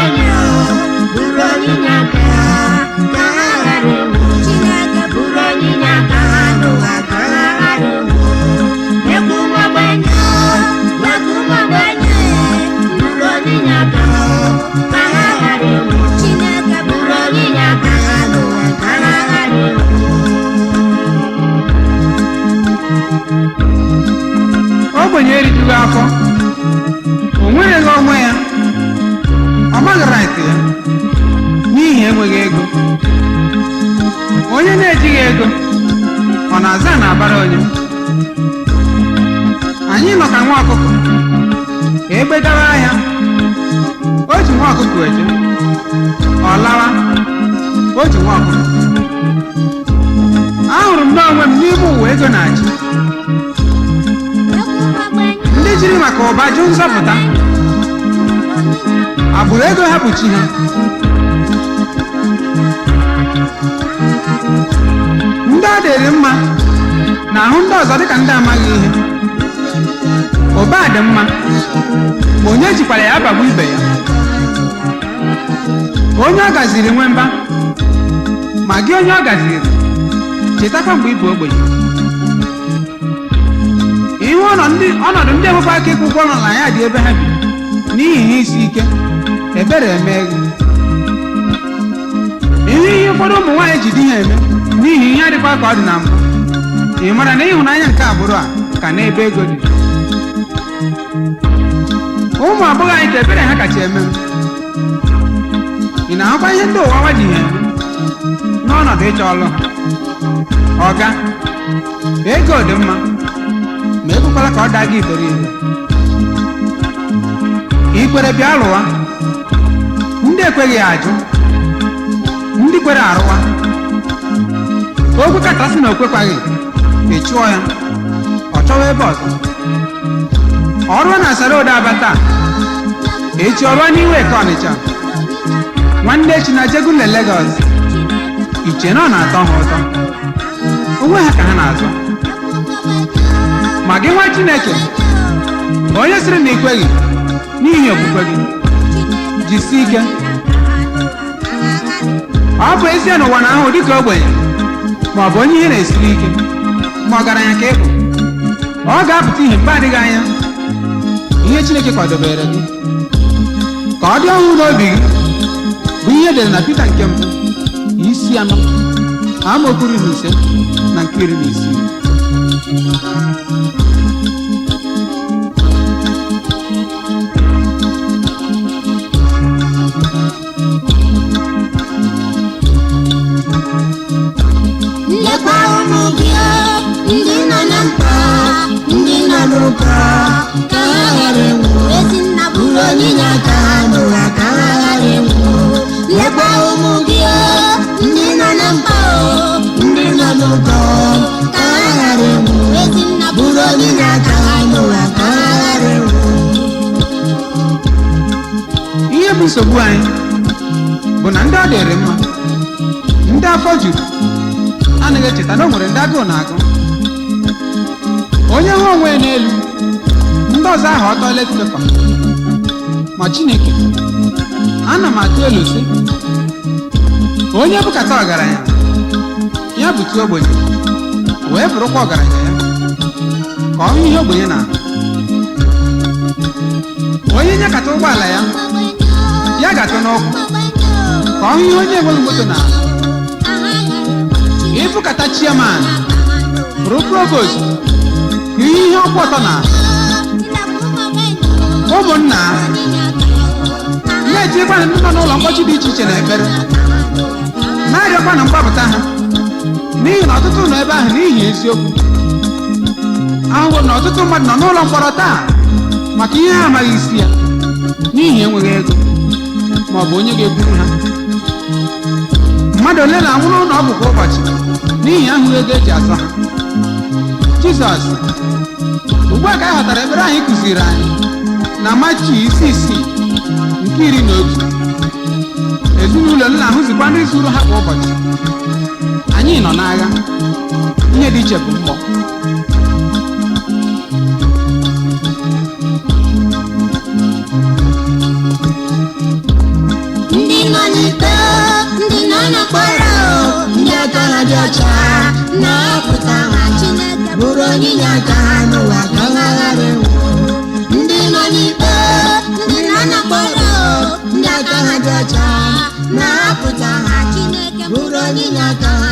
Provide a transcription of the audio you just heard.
Buru anyị n'aka ka ha ghara ịnwụ. Chineke Buru anyị n'aka ha n'ụwa ka ha ghara ịnwụ. Egwu nwagbanye, egwu nwagbanye, buru anyị n'aka ka ha ghara ịnwụ. Chineke Buru anyị n'aka ha n'ụwa ka ha ghara ịnwụ. Ogbenye erijughị afọ, o nwereghị onwe ya, ọ maghị right ya n'ihi enweghị ego. Onye na-ejighị ego, ọ na-aza na abara onye. Anyị nọ ka nwa ọkụkọ ka egbe gawa ahịa, o ji nwa ọkụkọ eje, ọ lawa, o ji nwa ọkụkọ. Ahụrụ m n'onwe m n'ime ụwa ego na-achị. Ndị jiri maka ụba jụ nzọpụta, agbụrụ ego ha bụ chi ha. Ndị ọ dịrị mma na-ahụ ndị ọzọ dịka ndị amaghị ihe. Ụba dị mma, ma onye jikwara ya abagbu ibe ya. Onye ọ gaziri nwe mba, ma gị onye ọ gaziri, chetakwa mgbe ị bụ ogbenye. Ihe ọnọdụ ndị enwekwa aka ịkwụ ụgwọ ụlọ ya dị ebe ha bi n'ihi ihe isi ike, ebere eme gị. Ihe ụfọdụ ụmụ nwaanyị ji di ha eme n'ihi ihe adịkwa ka ọ dị na mbụ. Ị mara na ịhụnanya nke agbụrụ a ka n'ebe ego dị. Ụmụ agbọghọ anyị ka ebere ha kacha eme m. Ị na-ahụkwa ihe ndị ụwa nwa ji ha eme n'ọnọdụ ịchọ ọlụ ha. Ọga ego dị mma, ma ekwekwala ka ọ daa gị iberibe. Ikwere bịa lụwa, ndị ekweghị ajụ, ndị kwere arụwa. Okwu kachasị na okwekwaghị, ị chụọ ya, ọ chọwa ebe ọzọ. Ọrụ na asara ode aba taa, echi ọrụ n'iwe ka Ọnịcha, nwanne echi na Jegunle Legọs. Iche na ọ na-atọ ha ụtọ, onwe ha ka ha na-azụ. Ma gị nwa Chineke, onye sịrị na ikweghị n'ihi okwukwe gị, jisie ike. Ọ bụ ezie na ụwa na-ahụ dịka ogbenye ma ọ bụ onye ihe na-esiri ike, ma ọgaranya ka ị bụ, ọ ga-apụta ihe mgbe adịghị anya. Ihe Chineke kwadobere gị ka ọ dị ọhụụ n'obi gị bụ ihe edere na Pita nke mbụ, isi 4, amaokwu 15 na nke 16. Lekwa ụmụ gị, ndị nọ na mkpa, ndị nọ n'ụkọ, ka ha ghara ịnwụ. Ezinna Buru anyị n'aka ha n'ụwa ka ha ghara ịnwụ. Lekwa ụmụ gị, ndị nọ na mkpa, ndị nọ n'ụkọ, ka ha ghara ịnwụ. Ezinna Buru anyị n'aka ha n'ụwa ka ha ghara ịnwụ. Ihe bụ nsogbu anyị bụ na ndị ọ dịrị mma, ndị afọ juru, anaghị echeta na o nwere ndị agụụ na-agụ. Onye hụ onwe ya n'elu, ndị ọzọ ahụ ọ toilet paper. Ma Chineke, ana m atụ elu sị, onye bụkata ọgaranya ya bụtu ogbenye wee bụrụkwa ọgaranya ya, ka ọ hụ ihe ogbenye na-ahụ. Onye nyakata ụgbọala ya, ya ga-atụ n'ụkwụ, ka ọ hụ ihe onye enweghị moto na-ahụ. Ịbụkata chairman, bụrụ provost, ka ihe ọkwụ ọtọ na ụmụnna na-etinyekwa ndị nọ n'ụlọ mkpọchi dị iche iche na ekpere, na-arịọkwa na mgbapụta ha, n'ihi na ọtụtụ nọ ebe ahụ n'ihi eziokwu. Ahụhụ na ọtụtụ mmadụ nọ n'ụlọ mkpọrọ taa maka ihe ha amaghị isi ya, n'ihi enweghị ego ma ọ bụ onye ga-ekwuru ha. Mmadụ ole na-anwụ n'ụlọ ọgwụ kwa ụbọchị n'ihi ahụghị ego eji azụ ha. Jizọs, ugbu a ka anyị ghọtara ebere anyị kụziri anyị na Machi isi 6 nke 11. Ezinụlọ m na-ahụzikwa ndị zuru ha kwa ụbọchị. Anyị nọ n'agha, ihe Ihe dị iche bụ mmụọ. Ndị nọ n'ikpe, ndị nọ n'mkpọrọ, ndị aka ha dị ọcha na-apụta ha. Chineke bụrụ onyinye aka ha n'ụwa ka ha ghara ịnwụ. Ndị nọ n'ikpe, ndị nọ n'mkpọrọ, ndị aka ha dị ọcha na-apụta ha. Chineke bụrụ onyinye aka ha.